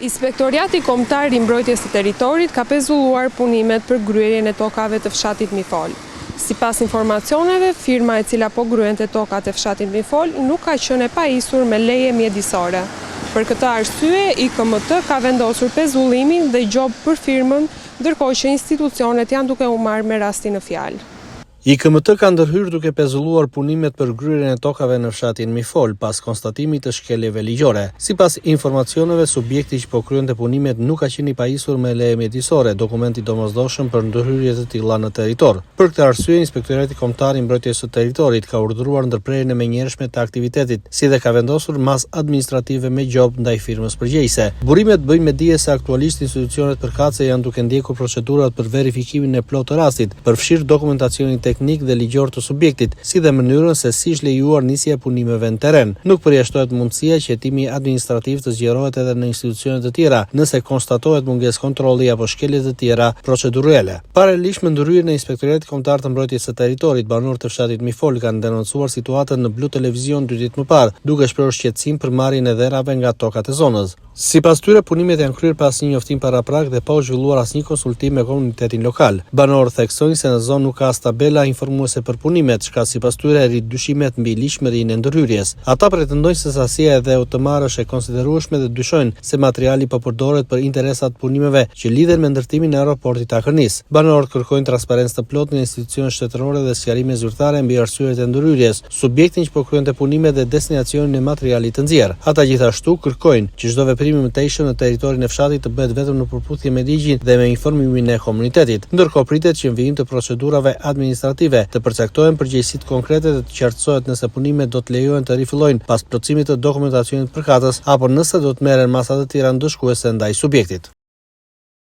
Inspektoriati Kombëtar i Mbrojtjes së Territorit ka pezulluar punimet për gryerjen e tokave të fshatit Mifol. Sipas informacioneve, firma e cila po gryente tokat e fshatit Mifol nuk ka qenë e pajisur me leje mjedisore. Për këtë arsye, IKMT ka vendosur pezullimin dhe gjobë për firmën, ndërkohë që institucionet janë duke u marrë me rastin në fjalë. IKMT ka ndërhyrë duke pezulluar punimet për gryerjen e tokave në fshatin Mifol, pas konstatimit të shkeljeve ligjore. Sipas informacioneve, subjekti që po kryente punimet nuk ka qenë i pajisur me leje mjedisore, dokument i domosdoshëm për ndërhyrje të tilla në territor. Për këtë arsye, Inspektoriati Kombëtar i Mbrojtjes së Territorit ka urdhëruar ndërprerjen e menjëhershme të aktivitetit, si dhe ka vendosur masë administrative me gjobë ndaj firmës përgjegjëse. Burimet bëjnë me dije se aktualisht institucionet përkatëse janë duke ndjekur procedurat për verifikimin e plotë të rastit, përfshirë dokumentacionin teknik dhe ligjor të subjektit, si dhe mënyrën se si është lejuar nisja e punimeve në terren. Nuk përjashtohet mundësia që hetimi administrativ të zgjerohet edhe në institucione të tjera, nëse konstatohet mungesë kontrolli apo shkelje të tjera procedurale. Paralelisht me ndërhyrjen e Inspektoriatit Kombëtar të Mbrojtjes së Territorit, banorë të fshatit Mifol kanë denoncuar situatën në Blu Televizion dy ditë më parë, duke shprehur shqetësim për marrjen e dherave nga tokat e zonës. Sipas tyre, punimet janë kryer pa asnjë njoftim paraprak dhe pa u zhvilluar asnjë konsultim me komunitetin lokal. Banorët theksojnë se në zonë nuk ka as tabela informuese për punimet, çka sipas tyre rrit dyshimet mbi ligjshmërinë e ndërhyrjes. Ata pretendojnë se sasia e dheut të marrë është e konsiderueshme dhe dyshojnë se materiali po përdoret për interesa të punimeve që lidhen me ndërtimin e aeroportit të Akërnisë. Banorët kërkojnë transparencë të plotë nga institucionet shtetërore dhe sqarime zyrtare mbi arsyet e ndërhyrjes, subjektin që po kryente punimet dhe destinacionin e materialit të nxjerrë. Ata gjithashtu kërkojnë që çdo veprim i mëtejshëm në territorin e fshatit të bëhet vetëm në përputhje me ligjin dhe me informimin e komunitetit. Ndërkohë pritet që në vijim të procedurave administrative të përcaktohen përgjegjësitë konkrete dhe të qartësohet nëse punimet do të lejohen të rifillojnë pas plotësimit të dokumentacionit përkatës apo nëse do të merren masa të tjera ndëshkuese ndaj subjektit.